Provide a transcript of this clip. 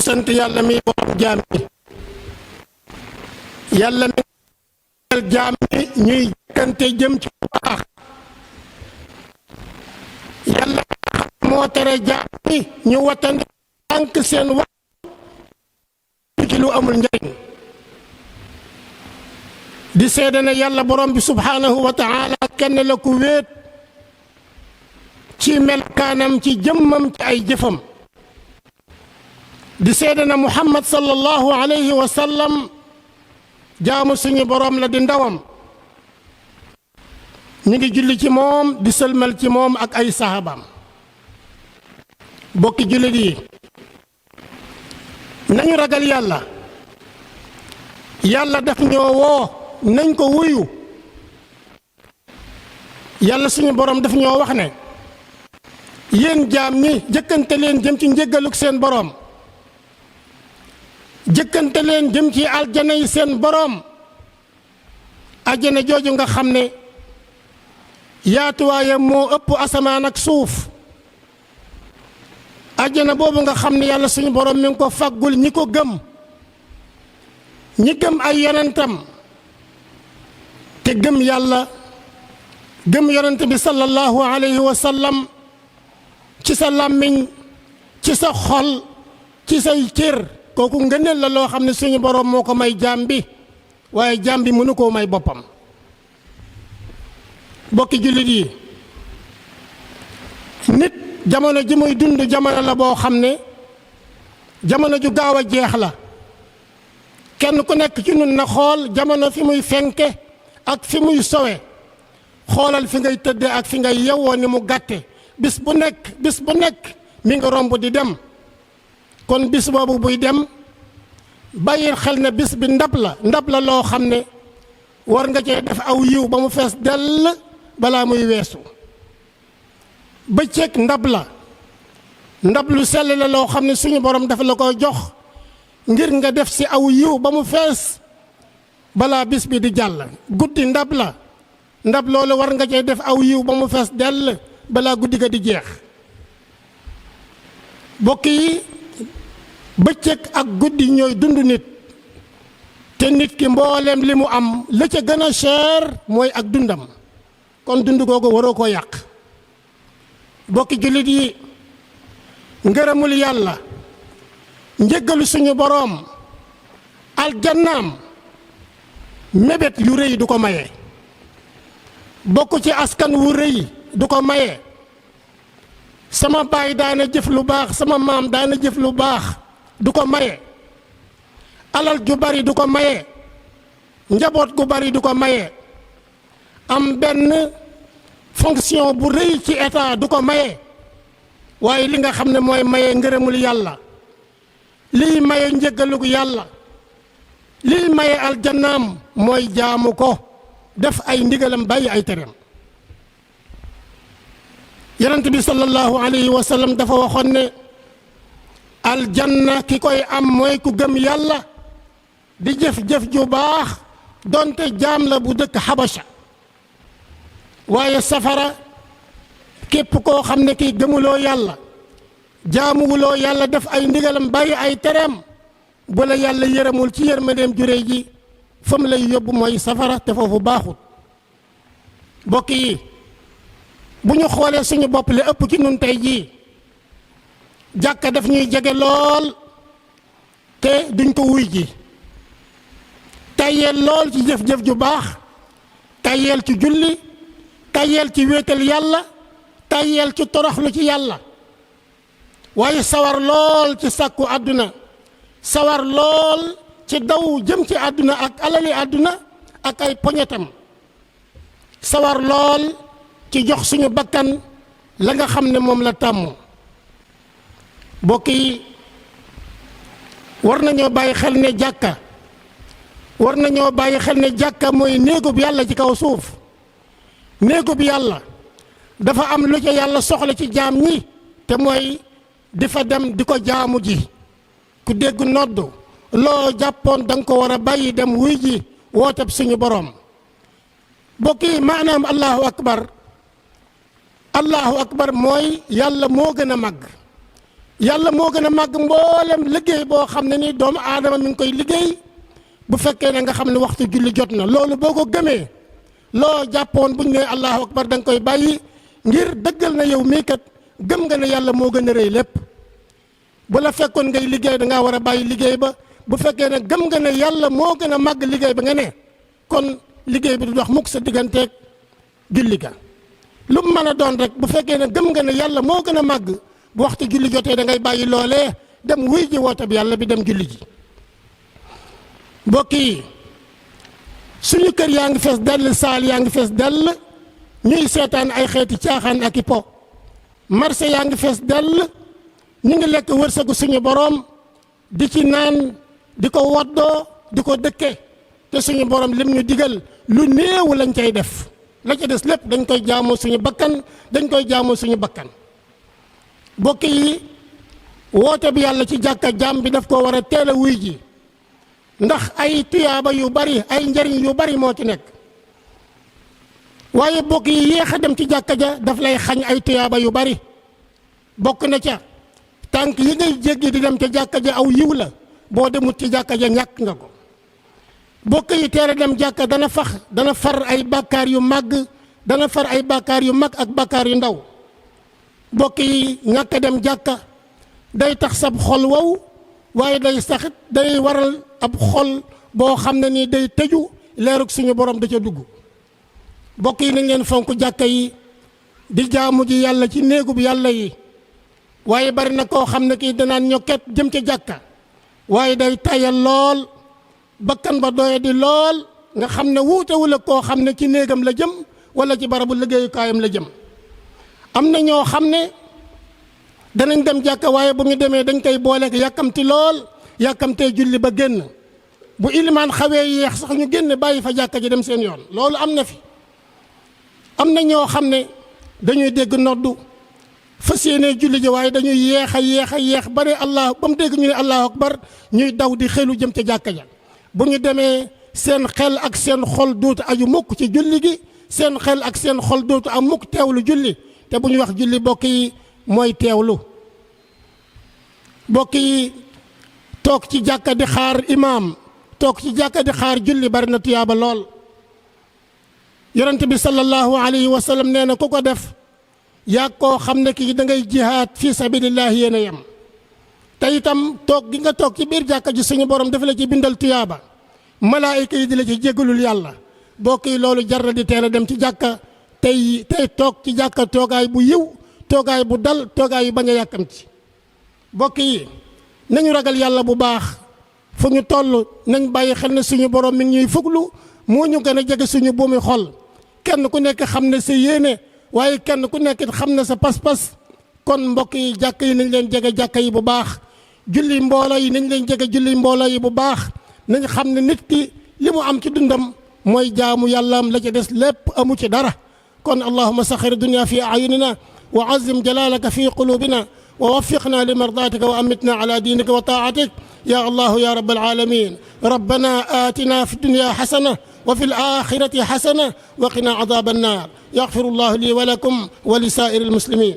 sant yàlla mi borom jaam yi yàlla mi jaam yi ñuy jëkkante jëm ci baax yàlla moo tere jaam yi ñu watandi tànk seen wax ci lu amul njariñ di seede ne yàlla borom bi subhaanahu wa taala kenn la ku wéet ci melkaanam ci jëmmam ci ay jëfam di seede na muhammad sallallahu alayhi wa sallam jaamu suñu borom la di ndawam ñu ngi julli ci moom di sëlmal ci moom ak ay sahabaam bokki jullit yi nañu ragal yàlla yàlla daf ñoo woo nañ ko wuyu yàlla suñu borom daf ñoo wax ne yéen jaam ñi jëkkante leen jëm ci njéggaluk seen borom jëkkante leen jëm ci aljana yi seen borom aljana jooju nga xam ne yaatuwaayam moo ëpp asamaan ak suuf aljana boobu nga xam ne yàlla suñu borom mi ngi ko faggul ñi ko gëm ñi gëm ay yonentam te gëm yàlla gëm yonent bi sallallahu alayhi wa sallam ci sa làmmiñ ci sa xol ci say cër kooku ngëneel la loo xam ne suñu borom moo ko may jaam bi waaye jaam bi mënu koo may boppam bokki jullit yi nit jamono ji muy dund jamono la boo xam ne jamono ju gaaw a jeex la kenn ku nekk ci nun na xool jamono fi muy fenke ak fi muy sowe xoolal fi ngay tëdde ak fi ngay yewwoo ni mu gàtte bis bu nekk mi nga romb di dem kon bis boobu buy dem bàyyil xel ne bis bi ndab la loo xam ne war nga cee def aw yiw ba mu fees dell balaa muy weesu bëccëg ndab lu sell la loo xam ne suñu borom dafa la ko jox ngir nga def ci aw yiw ba mu fees balaa bis bi di jàll guddi ndab loolu war nga cee def aw yiw ba mu fees dell balaa guddi ga di jeex bokk yi bëccëg ak guddi ñooy dund nit te nit ki mbooleem li mu am la ca gën a cher mooy ak dundam kon dund googu waroo koo yàq bokki jullit yi ngërëmul yàlla njëggalu suñu boroom aljannaam mébét yu rëy du ko maye bokk ci askan wu rëy du ko maye sama baay daana jëf lu baax sama maam daana jëf lu baax du ko maye alal ju bari du ko maye njaboot gu bari du ko maye am benn fonction bu rëy ci état du ko maye waaye li nga xam ne mooy maye ngërëmul yàlla liy maye njëggalug yàlla liy maye aljannaam mooy jaamu ko def ay ndigalam bàyyi ay tereem yonent bi sallallahu alayhi wa sallam dafa waxoon ne aljanna ki koy am mooy ku gëm yàlla di jëf-jëf ju baax donte jaam la bu dëkk xabasha waaye safara képp koo xam ne kii gëmuloo yàlla jaamuwuloo yàlla def ay ndigalam bàyyi ay tereem bu la yàlla yërëmul ci yërmandeem juré ji fa mu lay yóbbu mooy safara te foofu baaxut mbokk yi bu ñu xoolee suñu bopp li ëpp ci nun tey jii jàkka daf ñuy jege lool te duñ ko wuy ji tayyeel lool ci jëf-jëf ju baax tayyeel ci julli tayyeel ci wéetal yàlla tayyeel ci toroxlu ci yàlla waaye sawar lool ci sàkku àdduna sawar lool ci daw jëm ci àdduna ak alali àdduna ak ay poñetam sawar lool ci jox suñu bakkan la nga xam ne moom la tàmm mbokk yi war nañoo bàyyi xel ne jàkka mooy néegub yàlla ci kaw suuf néegub yàlla dafa am lu ca yàlla soxla ci jaam ñi te mooy di fa dem di ko jaamu ji ku dégg noddu loo jàppoon da nga ko war a bàyyi dem wuy ji wootab suñu boroom mbokk yi maanaam allahu akbar mooy yàlla moo gën a màgg yàlla moo gën a màgg mboolem liggéey boo xam ne ni doomu aadama mi ngi koy liggéey bu fekkee ne nga xam ne waxtu julli jot na loolu boo ko gëmee loo jàppoon buñ ne allahu akbar da nga koy bàyyi ngir dëggal na yow mii kat gëm nga ne yàlla moo gën a rëy lépp. bu la fekkoon ngay liggéey da ngaa war a bàyyi liggéey ba bu fekkee ne gëm nga ne yàlla moo gën a màgg liggéey ba nga ne kon liggéey bi du dox mukk sa digganteeg julli ga. lu mu mën a doon rek bu fekkee ne gëm nga ne yàlla moo gën a màgg bu waxtu julli jotee da ngay bàyyi loolee dem wuy ji woote bi yàlla bi dem julli ji. mbokk yi suñu kër yaa ngi fees dell, saal yaa ngi fees dell, ñuy seetaan ay xeeti caaxaan ak i po. marché yaa ngi fees dell, ñu ngi lekk wërsëgu suñu boroom di ci naan di ko woddoo di ko dëkke te suñu boroom lim ñu digal lu néew lañ cay def, la ca des lépp dañ koy jaamoo suñu bakkan mbokk yi woote bi yàlla ci jàkka jaam bi daf ko war a teel a wuy ji ndax ay tuyaaba yu bari ay njariñ yu bari moo ci nekk. waaye mbokk yi yéex a dem ci jàkka ja daf lay xañ ay tuyaaba yu bari. bokk na ca tànk yi ngay jéggi di dem ca jàkka ja aw yiw la, boo demut ci jàkka ja ñàkk nga ko. mbokk yi teel a dem jàkka dana far ay bàkkaar yu màgg, dana far ay bàkkaar yu mag ak bàkkaar yu ndaw. mbokk yi ñàkk a dem jàkka day tax sab xol wow, waaye day waral ab xol boo xam ne nii day tëju leerug suñu borom da ca dugg. mbokk yi nañ leen fonk jàkka yi di jaamu ji yàlla ci néegub yàlla yi. waaye bari na koo xam ne kii danaan ñokket jëm ca jàkka waaye day tayal lool, bakkan ba doye di lool, nga xam ne wuutewul ak koo xam ne ci néegam la jëm wala ci barabu liggéeyukaayam la jëm. am na ñoo xam ne danañ dem jàkka waaye bu ñu demee dañ koy booleek yàkkamti lool, yàkkamtee julli ba génn. bu ilimaan xawee yeex sax ñu génn bàyyi fa jàkka ji dem seen yoon. loolu am na fi. am na ñoo xam ne dañuy dégg noddu fas yéene julli ji waaye dañuy yeex ba ne allah ba mu dégg ñu ne allahu akbar ñuy daw di xelu jëm ca jàkka ja. bu ñu demee seen xel ak seen xol dootu aju mukk ci julli gi, seen xel ak seen xol dootu am mukk teewlu julli. te bu ñu wax julli mbokk yi mooy teewlu. mbokk yi toog ci jàkka di xaar imaam, toog ci jàkka di xaar julli bari na tuyaaba lool. yonent bi sallallahu alayhi wa sallam nee na ku ko def yaa koo xam ne kii da ngay jihaad fi sabilillahi yéen a yem. te itam toog gi nga toog ci biir jàkka ji suñu borom dafa la ci bindal tuyaaba, malaayika yi di la ci jégalul yàlla. mbokk yi loolu jar na di teel a dem ci jàkka tey toog ci jàkka toogaay bu yiw, toogaay bu dal, toogaay yu bañ a yàkkamti. mbokk yi nañu ragal yàlla bu baax fu ñu toll, nañ bàyyi xel ne suñu borom mi ngi ñuy fuglu, moo ñu gën a jege suñu buumi xol. kenn ku nekk xam ne sa yéene, waaye kenn ku nekk xam ne sa pas-pas. kon mbokk yi jàkka yi nañ leen jege jàkka yi bu baax, julli mbooloo yi nañ leen jege julli mbooloo yi bu baax. nañ xam ne nit ki li mu am ci dundam mooy jaamu yàllaam, la ca des lépp amu ci dara. kon allahumma saxir dunya fi ayunina wa azim jalalaka fi qulubina wa waffiqna li mardatika wa amitna ala dinika wa taatik ya allahu ya rabbal alamin. rabbana atina fi dunya hasana wa fi al-akhirati hasana wa qina adhaban nar. yaghfiru llahu li wa lakum wa li sa'iril muslimin.